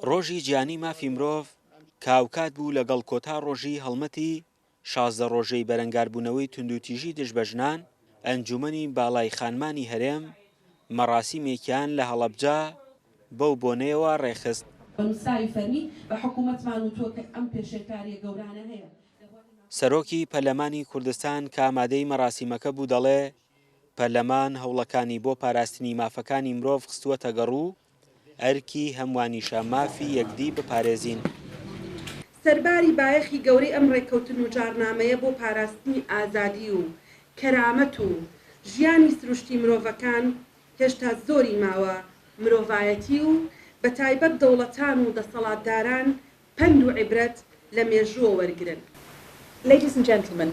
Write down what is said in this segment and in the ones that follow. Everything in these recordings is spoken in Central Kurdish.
ڕۆژی جیهانی مافی مرۆڤ کە هاوکات بوو لەگەڵ کۆتا ڕۆژی هەڵمەتی 16 ڕۆژەی بەرەنگاربوونەوەی توندوتیژی دژ بە ژنان، ئەنجوومەنی باڵای خانمانی هەرێم مەڕاسیمێکیان لە هەڵەبجە بەو بۆنەیەوە ڕێکخست. بە نووسراوی فەرمی بە حکوومەتمان وتووە کە ئەم پێشێلکارییە گەورانە هەیە لە بواری. سەرۆکی پەرلەمانی کوردستان کە ئامادەی مەراسیمەکە بوو دەڵێ، پەرلەمان هەوڵەکانی بۆ پاراستنی مافەکانی مرۆڤ خستووەتەگەڕ و ئەرکی هەمووانیشە مافی یەکدی بپارێزین. سەرباری بایەخی گەورەی ئەم ڕێککەوتن و جاڕنامەیە بۆ پاراستنی ئازادی و کەرامەت و ژیانی سروشتی مرۆڤەکان، هێشتا زۆری ماوە مرۆڤایەتی و بەتایبەت دەوڵەتان و دەسەڵاتداران پەند و عیبرەت لە مێژووە وەرگرن. Ladies and gentlemen,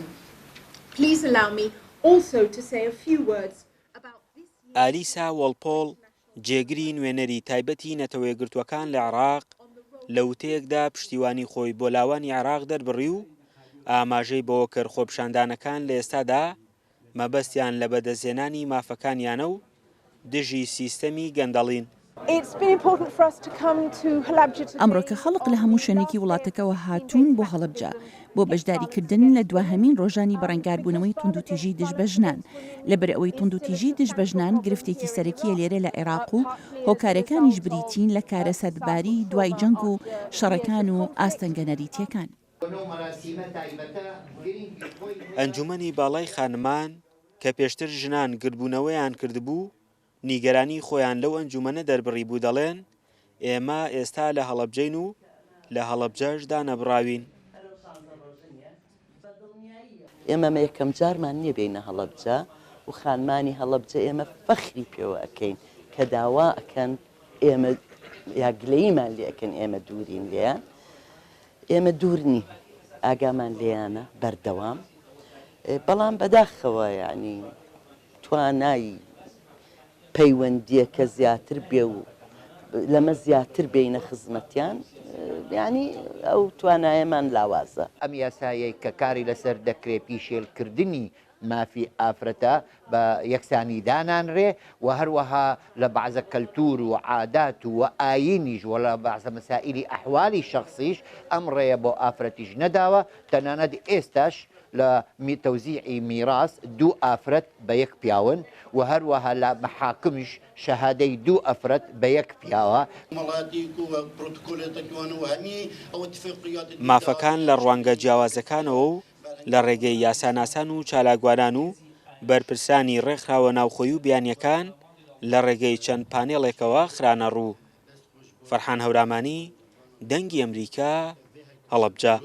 please allow me also to say a few words about this year's ئالیسا وۆڵپۆڵ، جێگری نوێنەری تایبەتی نەتەوەیەکگرتووەکان لە عێراق لە وتەیەکدا پشتیوانی خۆی بۆ لاوانی عێراق دەربڕی و ئاماژەی بەوەکرد خۆپیشاندانەکان لە ئێستادا مەبەستیان لە بەدەستهێنانی مافەکانیانە و دژی سیستەمی گەندەڵین. ئەمڕۆکە خەڵک لە هەموو شوێنێکی وڵاتەکەوە هاتوون بۆ هەڵەبجە بۆ بەشداریکردن لە دواهەمین ڕۆژانی بەڕەنگاربوونەوەی توندوتیژی دژ بە ژنان، لەبەرئەوەی توندوتیژی دژ بە ژنان گرفتێکی سەرەکییە لێرە لە عێراق و هۆکارەکانیش بریتین لە کارەساتباری دوای جەنگ و شەڕەکان و ئاستەنگە نەریتییەکان. ئەنجومەنی باڵای خانمان کە پێشتر ژنان گردبوونەوەیان کردبوو، نیگەرانی خۆیان لەو ئەنجومەنە دەربڕیبوو دەڵێن، ئێمە ئێستا لە هەڵەبجەین و لە هەڵەبجەش دانەبڕاوین. ئێمە ئەمە یەکەم جارمان نییە بێینە هەڵەبجە و خانمانی هەڵەبجە ئێمە فەخری پێوە ئەکەین کە داوا ئەکەن ئێمە یا گلەییمان لێ ئەکەن ئێمە دوورین لێیان. ئێمە دوور نین ئاگامان لێیانە بەردەوام بەڵام بەداخەوە یانی توانای پەیوەندیەکە زیاتر بێ و لەمە زیاتر بێینە خزمەتیان یانی ئەو توانایەمان لاوازە. ئەم یاسایەی کە کاری لەسەر دەکرێ پیشێل کردنی مافی ئافرەتە بە یەکسانی دانانرێ و هەروەها لە بەعزە کەلتوور و عادات و ئایینیش و لە بەعزە مەسائیلی ئەحوالی شەخسیش ئەم ڕێیە بۆ ئافرەتیش نەداوە، تەنانەت ئێستاش لە تەوزیعی میراس دوو ئافرەت بە یەک پیاون و هەروەها لە مەحاکمیش شەهادەی دوو ئەفرەت بە یەک پیاوە. مافەکان لە ڕوانگە جیاوازەکانەوە و لە ڕێگەی یاساناسان و چالاکوانان و بەرپرسانی ڕێکخراوە ناوخۆیی و بیانییەکان لە ڕێگەی چەند پانێڵێکەوە خرانەڕوو. فەرحان هەورامانی، دەنگی ئەمریکا، هەڵەبجە.